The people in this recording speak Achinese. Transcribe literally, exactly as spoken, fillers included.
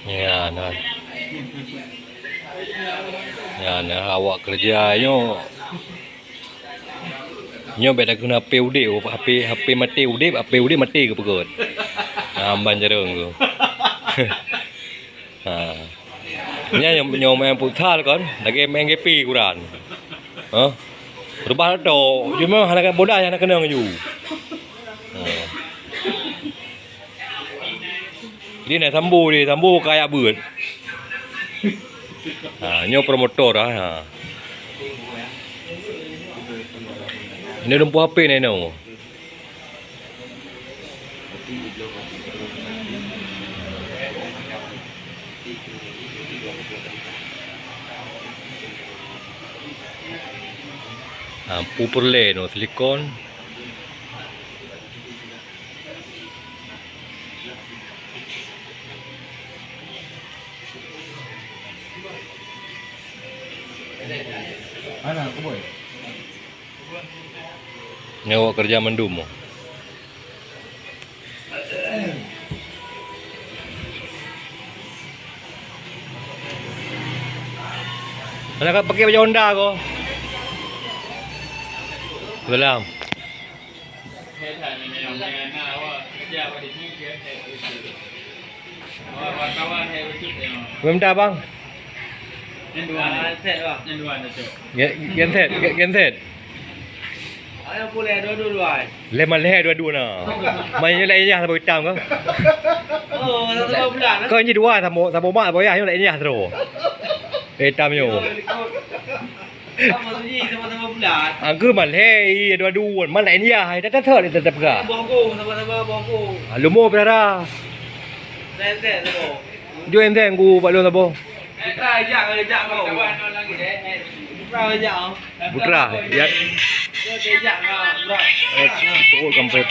Ya, nah. Ya, nah, awak kerja nyoe. Nyoe bèk takheun H P udép, H P, H P maté udép, H P udép maté geupeugöt. Ha, ban jareueng tu. Ha. Nyan nyang, nyang main futsal kon, lagèe main G P kuran. Ha? Reubah tok, cuma hana bola nyang hana keunong laju. Ha. Jadi na Sambo deh, Sambo kaya beuet. Ha, nyoe promotor ah. Ha. Ini lumpuh H P ni no. Ha, pu peureulèe no silikon. Nyoe awak keureuja mandum. Mana kau pakai baju Honda kau? Salam. Minta bang. Gen-, genset, ge-, genset. Lé malèe dua-dua na. Mai nyoe lé yah saboh itam ka. Kau nyoe dua saboh, saboh mak saboh yah nyoe lé yah terus. Itam nyoe. Sama sunyi, sama-sama bulat. Angku malèe, iya dua-dua. Mana ini ya? Hai, tak, tak, tak, tak, tak, tak. Bongkong, sama-sama bongkong. Ah, lumo berara. Set, set, sama. Jom ente angku bak lôn sabo. Putra ajak, ajak kau. Putra ajak, oh. Putra, ya. Dia ajak kau, bro. Eh, oh, kampret.